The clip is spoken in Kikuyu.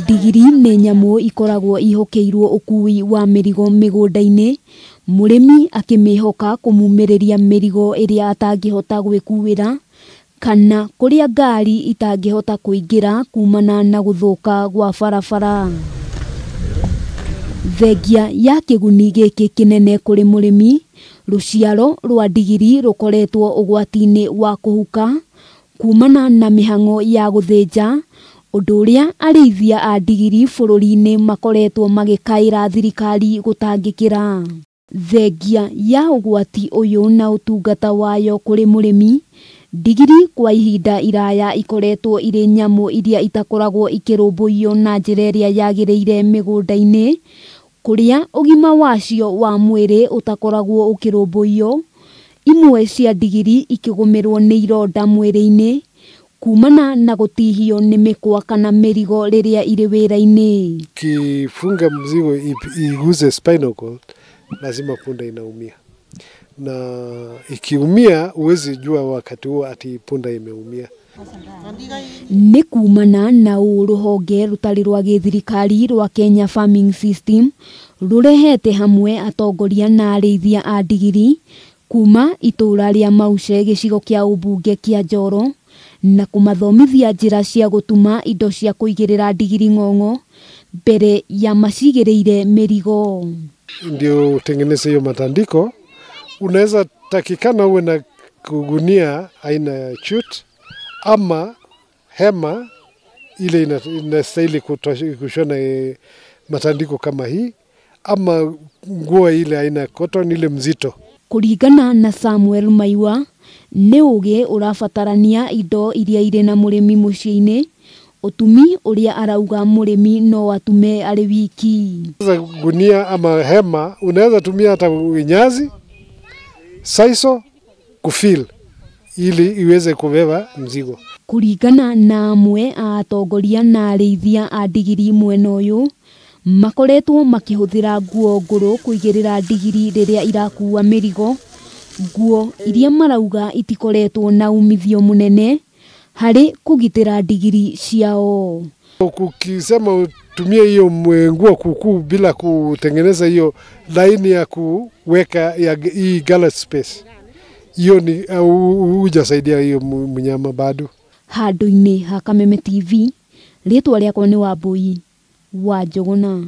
Ndigiri nĩ nyamũ ikoragwo ihũkĩirwo ũkui wa mĩrigo mĩgũnda-inĩ, mũrĩmi akĩmĩhoka kũmumĩrĩria mĩrigo ĩrĩa atangĩhota gwĩkuĩra kana kũrĩa ngari itangĩhota kũingĩra kumana na gũthũka gwa barabara. Thengia ya kĩguni gĩkĩ kĩnene kũrĩ mũrĩmi, rũciaro rwa ndigiri rũkoretwo ũgwati-inĩ wa kũhuka kumana na mĩhang'o ya gũthĩnja, ũndũ ũrĩa arĩithia a ndigiri bũrũri-inĩ makoretwo magĩkaĩra thirikari gũtangĩkĩra. Thengia ya ũgwati ũyũ na ũtungata wayo kũrĩ mũrĩmi, ndigiri kwa ihinda iraya ikoretwo irĩ nyamũ iria itakoragwo ikĩrũmbũiyo na njĩra ĩrĩa yagĩrĩire mĩgũnda-inĩ, kũrĩa ũgima wacio wa mwĩrĩ ũtakoragwo ũkĩrũmbũiyo, imwe cia ndigiri ikĩgũmĩrwo nĩ ironda mwĩrĩ-inĩ kumana na gũtihio nĩ mĩkwa kana mĩrigo rĩrĩa irĩ wĩra-inĩ. Ukifunga mzigo iguze spinal cord, lazima punda inaumia, na ikiumia huwezi jua wakati huo ati punda imeumia. Nĩ kumana na ũũ rũhonge rũtarĩ rwa gĩthirikari rwa Kenya Farming System rũrehete hamwe atongoria na arĩithia a ndigiri kuma itũũra rĩa Mauche gĩcigo kĩa ũmbunge kĩa Njoro na kũmathomithia njĩra cia gũtuma indo cia kũigĩrĩra ndigiri ng'ong'o mbere ya macigĩrĩire mĩrigo. Ndio utengeneze hiyo matandiko, unaweza takikana uwe na kugunia aina ya chute ama hema ile inastahili kushona matandiko kama hii, ama nguo ile aina ya cotton ile mzito. Kũringana na Samuel Maiwa, nĩ ũgĩ ũrabatarania indo iria irĩ na mũrĩmi mũciĩ-inĩ, ũtumi ũrĩa arauga mũrĩmi no atume arĩ wiki. Sasa gunia ama hema unaweza tumia hata nyazi, saiso kufil ili iweze kubeba mzigo. Kũringana na amwe a atongoria na arĩithia a ndigiri mwena ũyũ, makoretwo makĩhũthĩra nguo ngũrũ kũigĩrĩra ndigiri rĩrĩa irakua mĩrigo, nguo iria marauga itikoretwo na umithio mũnene harĩ kũgitĩra ndigiri ciao. Ukisema utumie hiyo nguo kuukuu bila kutengeneza hiyo laini ya kuweka ya hii gallop space, hiyo ni hujasaidia hiyo mnyama bado. Handũ-inĩ ha Kameme TV, rĩtwa rĩakwa nĩ Wambui wa Njũgũna.